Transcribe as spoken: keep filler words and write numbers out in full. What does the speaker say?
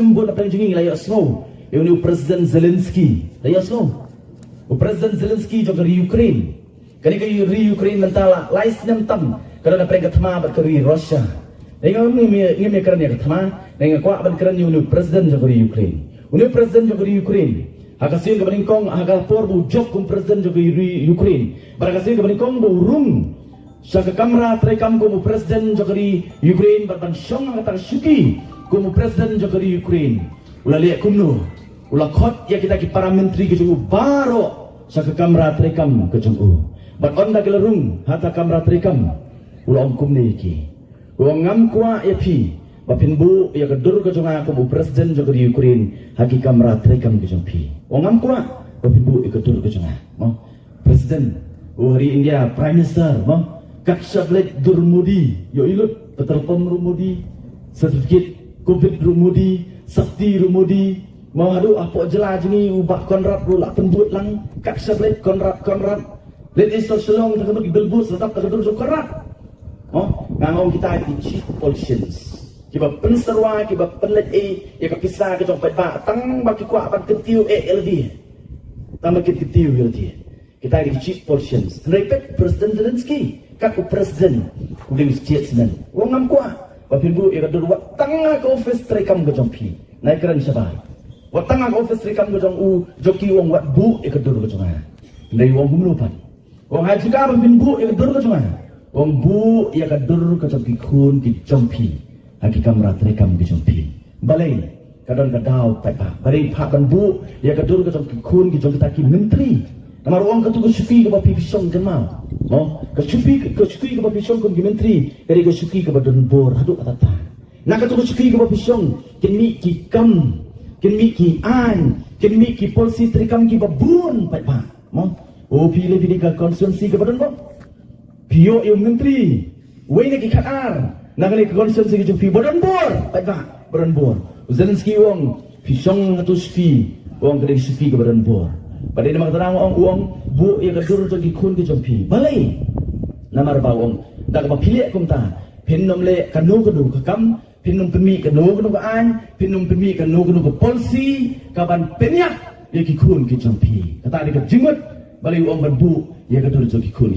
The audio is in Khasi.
Bun na pdeng jong ngi la ïohsngew ïa une u President Zelensky. La ïohsngew u President Zelensky jong ka ri Ukraine. Kane ka ri Ukraine mynta la lai snem tam ka don na pdeng ka thma bad ka ri Russia. Ngi ngim ïa kren ïa ka thma, ngi kwah ban kren ïa une u President jong ka ri Ukraine. Une u President jong ka ri Ukraine, ha ka sien kaba nyngkong, ha ka por ba u jop kum President jong ka ri Ukraine, bad ha ka sien kaba nyngkong ba u rung sha ka kamra treikam kum u President jong ka ri Ukraine bad ban shong ha kata ka shuki kum u President jong ka ri Ukraine, u la leh kumno? U la khot ïa kita ki para myntri ka jong u baroh sha ka kamra treikam ka jong u. Bad ynda ki la rung ha kata ka kamra treikam, u la ong kumne ïa ki. U ong, ngam kwah ïa phi ba phin buh ïa ka dur ka jong nga kum u President jong ka ri Ukraine ha ki kamra treikam ka jong phi. U ong, ngam kwah ba phin buh ïa ka dur ka jong nga. Mo, President u ha ri India, Prime Minister, mo, kat shap leit dur Modi, ïohi lut, petrol pump ruh Modi, certificate covid ruh Modi, safety ruh Modi. Mo, haduh hapoh jylla jong ngi u Bah Conrad ruh la pynbud lang, kat shap leit Conrad, Conrad. Leit i sha Shillong, tang ka mut ki billboard la dap da ka dur jong u Conrad. Mo, nga ong kita ki cheap politicians kiba pynsyrwa, kiba pynleit ei ïa ka pisa ka jong u paidbah tang ba ki kwah ban kyntiew eh ïa lade. Tang ba ki kyntiew ïa lade. Kita ki cheap politicians. Hynrei peit President Zelensky, kat u President, u dei u statesman. U ong, ngam kwah ba phin buh ïa ka dur wat tang ha ka office treikam ka jong phi. Nai kren shabar. Wat tang ha ka office treikam ka jong u, jong ki, u ong, wat buh ïa ka dur ka jong nga. Hynrei u ong kumno pat? U ong, ha jaka ba phin buh ïa ka dur ka jong nga, u ong, buh ïa ka dur ka jong ki khun ki jong phi ha ki kamra treikam ki jong phi. Balei? Ka don ka daw, paidbah. Balei phah ban buh ïa ka dur ka jong ki khun ki jong kita ki myntri? Namar u ong, katu ka shuki kaba phi shong, kynmaw, mo, ka shuki, ka shuki kaba phi shong kum ki myntri ka dei ka shuki kaba don bor haduh katta. Na katu ka shuki kaba phi shong kin mih ki kam, kin mih ki aiñ, kin mih ki policy treikam kiba bun, paidbah. Mo, u phi leh, phi dei ka constituency kaba don bor. Phi ïoh ïa u myntri uwei na ki khatar na kane ka constituency ka jong phi ba don bor, paidbah, ba don bor. U Zelensky u ong, phi shong ha katu ka shuki, u ong, ka dei ka shuki kaba don bor. Bad dei namar kata nga ong, u ong, buh ïa ka dur jong ki khun ki jong phi. Balei? Namar ba u ong, da kaba phi leh kumta, phin ym leh kano kano ka kam, phin ym pynmih kano kano ka aiñ, phin ym pynmih kano kano ka policy kaban pynïap ïa ki khun ki jong phi. Kata dei ka jingmut. Balei u ong ban buh ïa ka dur jong ki khun?